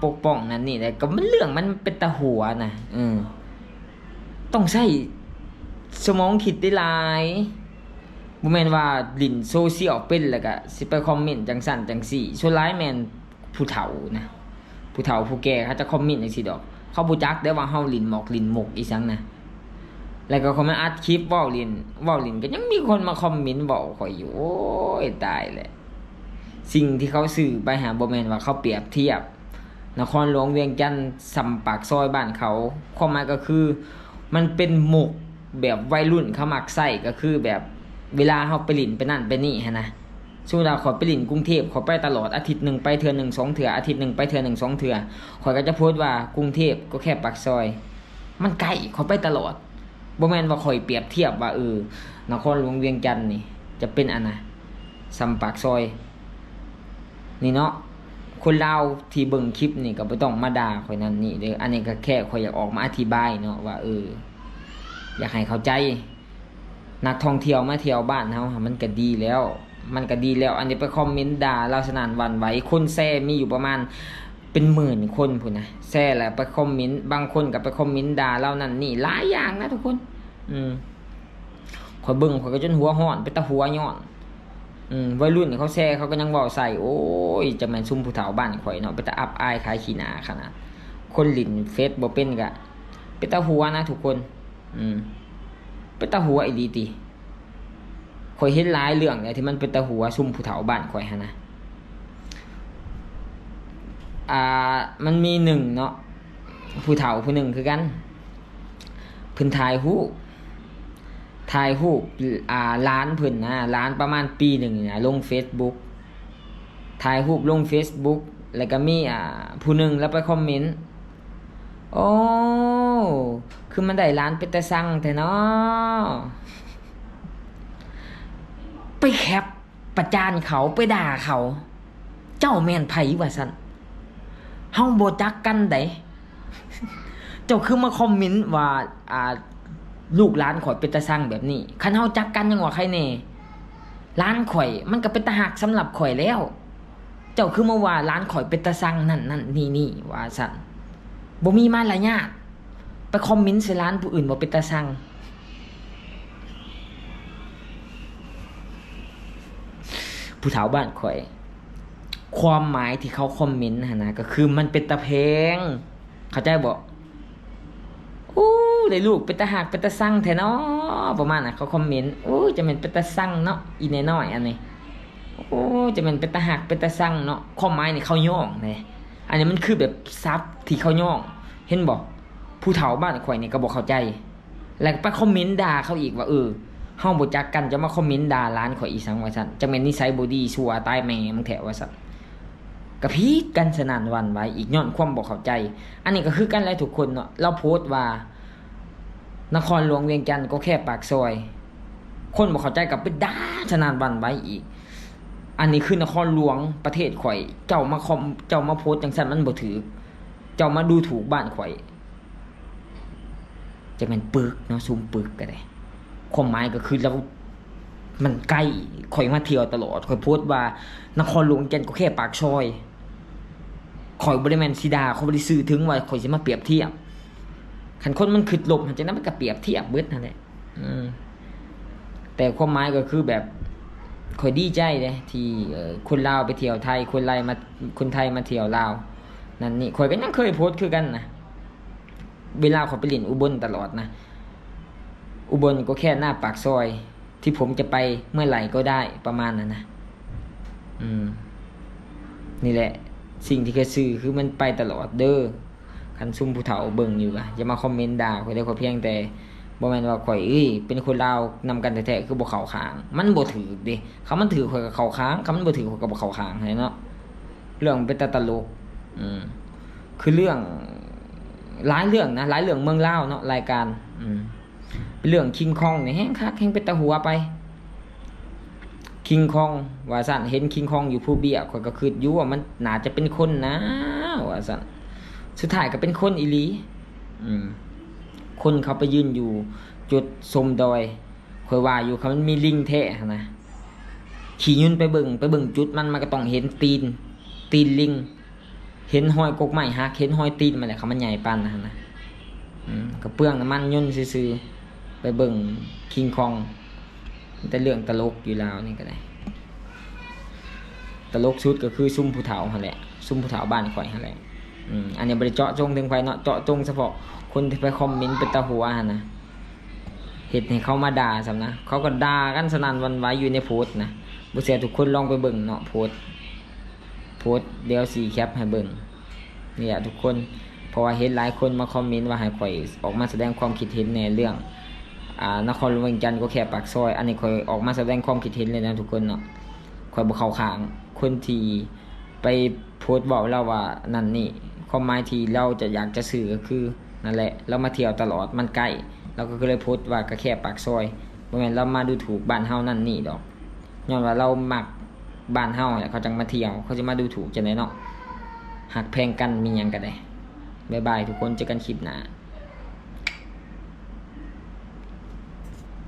ປົກປ້ອງນັ້ນນີ້ແຫຼະ ກໍມັນເລື່ອງມັນເປັນຕາຫົວນະ ເອີ ຕ້ອງໃຊ້ສະໝອງຄິດໄດ້ຫຼາຍ ບໍ່ແມ່ນວ່າຫຼິ້ນໂຊຊຽວເປັນແລ້ວກະຊິໄປຄອມເມັນຈັ່ງຊັ້ນຈັ່ງຊີ້ ສ່ວນຫຼາຍແມ່ນຜູ້ເຖົ້ານະ ຜູ້ເຖົ້າຜູ້ແກ່ເຂົາຈະຄອມເມັນຈັ່ງຊີ້ດອກ ເຂົາບໍ່ຈັກເດ້ວ່າເຮົາຫຼິ້ນໝອກຫຼິ້ນມຸກອີ່ຫຍັງນະ ແລ້ວກໍຂ້ອຍມາອັດຄລິບເວົ້າຫຼິ້ນ ເວົ້າຫຼິ້ນກໍຍັງມີຄົນມາຄອມເມັນເວົ້າຂ້ອຍຢູ່ ໂອ້ຍ ຕາຍແລ້ວ. ສິ່ງທີ່ເຂົາສື່ໄປຫາ ບໍ່ແມ່ນວ່າເຂົາປຽບທຽບນະຄອນຫຼວງວຽງຈັນສ່ຳປາກຊອຍບ້ານເຂົາ ຄວາມໝາຍກໍຄື ມັນເປັນມຸກແບບໄວລຸ້ນເຂົາມັກໃຊ້ ກໍຄືແບບເວລາເຮົາໄປຫຼິ້ນໄປນັ້ນໄປນີ້ຫັ້ນນະ ສົມມຸດວ່າຂ້ອຍໄປຫຼິ້ນກຸງເທບ ຂ້ອຍໄປຕະຫຼອດ ອາທິດໜຶ່ງໄປເທື່ອໜຶ່ງສອງເທື່ອ ອາທິດໜຶ່ງໄປເທື່ອໜຶ່ງສອງເທື່ອ ຂ້ອຍກໍຈະໂພສວ່າກຸງເທບກໍແຄ່ປາກຊອຍ ມັນໃກ້ ຂ້ອຍໄປຕະຫຼອດ ບໍ່ແມ່ນວ່າຂ້ອຍປຽບທຽບວ່າ ເອີ ນະຄອນຫຼວງວຽງຈັນນີ້ຈະເປັນອັນນະ ສ່ຳປາກຊອຍນີ້ເນາະ ຄົນລາວທີ່ເບິ່ງຄລິບນີ້ກໍບໍ່ຕ້ອງມາດ່າຂ້ອຍນັ້ນນີ້ເດີ ອັນນີ້ກໍແຄ່ຂ້ອຍຢາກອອກມາອະທິບາຍເນາະວ່າ ເອີ ຢາກໃຫ້ເຂົ້າໃຈ ນັກທ່ອງທ່ຽວມາທ່ຽວບ້ານເຮົາ ມັນກໍດີແລ້ວ ມັນກໍດີແລ້ວ ອັນນີ້ໄປຄອມເມັນດ່າລາວສະໜານຫວັ່ນໄຫວ ຄົນແຊມີຢູ່ປະມານເປັນໝື່ນຄົນພຸ້ນນະ ແຊແລ້ວໄປຄອມເມັນ ບາງຄົນກໍໄປຄອມເມັນດ່າລາວນັ້ນນີ້ ຫຼາຍຢ່າງນະທຸກຄົນ ອືມ ຂ້ອຍເບິ່ງຂ້ອຍກໍຈົນຫົວຮ້ອນ ເປັນຕາຫົວຍ້ອນ ອືມ ໄວລຸ້ນເຂົາແຊເຂົາກໍຍັງເວົ້າໃສ່ ໂອ້ຍ ຈັກແມ່ນຊຸມຜູ້ເຖົ້າບ້ານຂ້ອຍເນາະ ເປັນຕາອັບອາຍຂາຍຂີ້ໜ້າຂະໜາດ ຄົນຫຼິ້ນເຟສບໍ່ເປັນກະເປັນຕາຫົວນະທຸກຄົນ ອືມ ເປັນຕາຫົວອີ່ຫຼີຕິ ຂ້ອຍເຫັນຫຼາຍເລື່ອງແລ້ວທີ່ມັນເປັນຕາຫົວ ຊຸມຜູ້ເຖົ້າບ້ານຂ້ອຍຫັ້ນນະ ອ່າ ມັນມີໜຶ່ງເນາະ ຜູ້ເຖົ້າຜູ້ໜຶ່ງຄືກັນ ເພິ່ນຖ່າຍຮູບ ຖ່າຍຮູບ ອ່າ ຫຼານເພິ່ນນະ ຫຼານປະມານປີໜຶ່ງນີ້ນະ ລົງເຟສບຸກ ຖ່າຍຮູບລົງເຟສບຸກ ແລ້ວກໍມີ ອ່າ ຜູ້ໜຶ່ງລາວໄປຄອມເມັນ ໂອ້ ຄືມັນໄດ້ຫຼານເປັນຕາຊັງແທ້ນໍ ໄປແຄັບປະຈານເຂົາ ໄປດ່າເຂົາ ເຈົ້າແມ່ນໃຜວ່າຊັ້ນ ເຮົາບໍ່ຈັກກັນໃດ ເຈົ້າຄືມາຄອມເມັນວ່າ ອ່າ ລູກຫຼານຂ້ອຍເປັນຕາຊັງແບບນີ້ ຄັນເຮົາຈັກກັນຍັງວ່າໃຄແດ່ ຫຼານຂ້ອຍມັນກໍເປັນຕາຮັກສຳລັບຂ້ອຍແລ້ວ ເຈົ້າຄືມາວ່າຫຼານຂ້ອຍເປັນຕາຊັງນັ້ນໆ ນີ້ໆ ວ່າຊັ້ນ ບໍ່ມີມາລະຍາດ ໄປຄອມເມັນໃສ່ຫຼານຜູ້ອື່ນວ່າເປັນຕາຊັງ ຜູ້ເຖົ້າບ້ານຂ້ອຍ ຄວາມໝາຍທີ່ເຂົາຄອມເມັນຫັ້ນນະ ກໍຄືມັນເປັນຕາແພງ ເຂົ້າໃຈບໍ່? ໂອ້ ໄດ້ລູກເປັນຕາຮັກເປັນຕາຊັງແທ້ນໍ ປະມານນັ້ນ ເຂົາຄອມເມັນ ໂອ້ ຈະແມ່ນເປັນຕາຊັງເນາະ ອີແມ່ນ້ອຍອັນນີ້ ໂອ້ ຈະແມ່ນເປັນຕາຮັກເປັນຕາຊັງເນາະ ຄວາມໝາຍນີ້ເຂົາຍ້ອງເດ້ ອັນນີ້ມັນຄືແບບສັບທີ່ເຂົາຍ້ອງ ເຫັນບໍ່? ຜູ້ເຖົ້າບ້ານຂ້ອຍນີ້ກໍບໍ່ເຂົ້າໃຈ ແລ້ວກໍໄປຄອມເມັນດ່າເຂົາອີກວ່າ ເອີ ເຮົາບໍ່ຈັກກັນ ຈະມາຄອມເມັນດ່າຫຼານຂ້ອຍອີ່ຫຍັງວ່າຊັ້ນ ຈັກແມ່ນນິໄສບໍ່ດີຊົ່ວຕາຍແມ່ມຶງແທ້ວ່າຊັ້ນ ກໍຜິດກັນສະໜັ່ນຫວັ່ນໄຫວອີກ ຍ້ອນຄວາມບໍ່ເຂົ້າໃຈ ອັນນີ້ກໍຄືກັນແຫຼະທຸກຄົນເນາະ ລາວໂພສວ່າ ນະຄອນຫຼວງວຽງຈັນກໍແຄ່ປາກຊອຍ ຄົນບໍ່ເຂົ້າໃຈກໍໄປດ່າສະໜັ່ນຫວັ່ນໄຫວອີກ ອັນນີ້ຄືນະຄອນຫຼວງປະເທດຂ້ອຍ ເຈົ້າມາຄອມ ເຈົ້າມາໂພສຈັ່ງຊັ້ນມັນບໍ່ຖືກ ເຈົ້າມາດູຖູກບ້ານຂ້ອຍ ຈັກແມ່ນປຶກເນາະ ຊຸມປຶກກໍໄດ້ ຄວາມໝາຍກໍຄືລາວ ມັນໃກ້ ຂ້ອຍມາທ່ຽວຕະຫຼອດ ຂ້ອຍໂພສວ່າ ນະຄອນຫຼວງວຽງຈັນກໍແຄ່ປາກຊອຍ ຂ້ອຍບໍ່ໄດ້ແມ່ນຊິດ່າ ຂ້ອຍບໍ່ໄດ້ສື່ເຖິງວ່າຂ້ອຍຊິມາປຽບທຽບ ຄັນຄົນມັນຄິດລົບຫັ້ນ ຈັ່ງໃດມັນກໍປຽບທຽບເບິດຫັ້ນແຫຼະ ອືມ ແຕ່ຄວາມໝາຍກໍຄືແບບ ຂ້ອຍດີໃຈເດ້ ທີ່ ເອີ ຄົນລາວໄປທ່ຽວໄທ ຄົນໄລມາ ຄົນໄທມາທ່ຽວລາວ ນັ້ນນີ້ ຂ້ອຍກໍຍັງເຄີຍໂພສຄືກັນນະ ເວລາຂ້ອຍໄປຫຼິ້ນອຸບົນຕະຫຼອດນະ ອຸບົນກໍແຄ່ໜ້າປາກຊອຍ ທີ່ຜົມຈະໄປເມື່ອໄຫຼກໍໄດ້ ປະມານນັ້ນນະ ອືມ ນີ້ແຫຼະ ສິ່ງທີ່ຂ້ອຍສື່ຄືມັນໄປຕະຫຼອດເດີ ຄັນຊຸມຜູ້ເຖົ້າເບິ່ງຢູ່ກໍຢ່າມາຄອມເມັນດ່າຂ້ອຍເດີ ຂ້ອຍພຽງແຕ່ ບໍ່ແມ່ນວ່າຂ້ອຍ ເອີຍ ເປັນຄົນລາວນຳກັນແທ້ໆ ຄືບໍ່ເຂົ້າຂ້າງ ມັນບໍ່ຖືກເດ້ ຄັນມັນຖືກຂ້ອຍກໍເຂົ້າຂ້າງ ຄັນມັນບໍ່ຖືກຂ້ອຍກໍບໍ່ເຂົ້າຂ້າງຫັ້ນແຫຼະເນາະ ເລື່ອງມັນເປັນຕາຕະຫຼົກ ອືມ ຄືເລື່ອງ ຫຼາຍເລື່ອງນະ ຫຼາຍເລື່ອງເມືອງລາວເນາະ ລາຍການ ອືມ ເປັນເລື່ອງຄິງຄອງນີ້ແຮງຄັກ ແຮງເປັນຕາຫົວໄປ ຄິງຄອງວ່າຊັ້ນ ເຫັນຄິງຄອງຢູ່ພູເບ້ຍ ຂ້ອຍກໍຄິດຢູ່ວ່າມັນໜ້າຈະເປັນຄົນນາວ່າຊັ້ນ ສຸດທ້າຍກໍເປັນຄົນອີ່ຫຼີ ອືມ ຄົນເຂົາໄປຢືນຢູ່ຈຸດຊົມດອຍ ຂ້ອຍວ່າຢູ່ ຄັນມັນມີລິງແທ້ຫັ້ນນະ ຂີ່ຍົນໄປເບິ່ງ ໄປເບິ່ງຈຸດມັນ ມັນກໍຕ້ອງເຫັນຕີນ ຕີນລິງ ເຫັນຮອຍກົກໄມ້ຫັກ ເຫັນຮອຍຕີນມັນແຫຼະ ຄັນມັນໃຫຍ່ປານນັ້ນນະ. ອືມ ກະເປືອງນ້ຳມັນຍົນຊື່ໆ ໄປເບິ່ງຄິງຄອງ. ມີແຕ່ເລື່ອງຕະຫຼົກຢູ່ລາວນີ້ກະໄດ້. ຕະຫຼົກສຸດກະຄືຊຸມຜູ້ເຖົ້າຫັ້ນແຫຼະ ຊຸມຜູ້ເຖົ້າບ້ານຂ້ອຍຫັ້ນແຫຼະ. ອືມ ອັນນີ້ບໍ່ໄດ້ເຈາະຈົງເຖິງໃຜເນາະ ເຈາະຈົງສະເພາະຄົນທີ່ໄປຄອມເມັນເປັນຕາຫົວຫັ້ນນະ ເຮັດໃຫ້ເຂົາມາດ່າຊ້ຳນະ. ເຂົາກະດ່າກັນສະໜັ່ນຫວັ່ນໄຫວຢູ່ໃນໂພສນະ. ບໍ່ເຊື່ອທຸກຄົນລອງໄປເບິ່ງເນາະ ໂພສ ໂພສ ດຽວຊິແຄັບໃຫ້ເບິ່ງນີ້ແຫຼະທຸກຄົນ. ເພາະວ່າເຫັນຫຼາຍຄົນມາຄອມເມັນວ່າໃຫ້ຂ້ອຍອອກມາສະແດງຄວາມຄິດເຫັນແດ່ເລື່ອງ ອາ ນະຄອນຫຼວງວຽງຈັນກໍແຄ່ປາກຊອຍ. ອັນນີ້ຂ້ອຍອອກມາສະແດງຄວາມຄິດເຫັນເລີຍນະທຸກຄົນເນາະ. ຂ້ອຍບໍ່ເຂົ້າຂ້າງຄົນທີ່ໄປໂພສເວົ້າລາວວ່ານັ້ນນີ້. ຄວາມໝາຍທີ່ລາວຈະ ຢາກຈະສື່ກະຄືນັ້ນແຫຼະ ລາວມາທ່ຽວຕະຫຼອດ ມັນໃກ້ ລາວກະເລີຍໂພສວ່າກະແຄ່ປາກຊອຍ. ບໍ່ແມ່ນລາວມາດູຖູກບ້ານເຮົານັ້ນນີ້ດອກ ຍ້ອນວ່າລາວມັກບ້ານເຮົາຫັ້ນແຫຼະ ເຂົາຈັ່ງມາທ່ຽວ. ເຂົາຊິມາດູຖູກຈັ່ງໃດເນາະ. ຮັກແພງກັນມີຫຍັງກະໄດ້. ບາຍບາຍທຸກຄົນ ເຈີກັນຄລິບໜ້າ.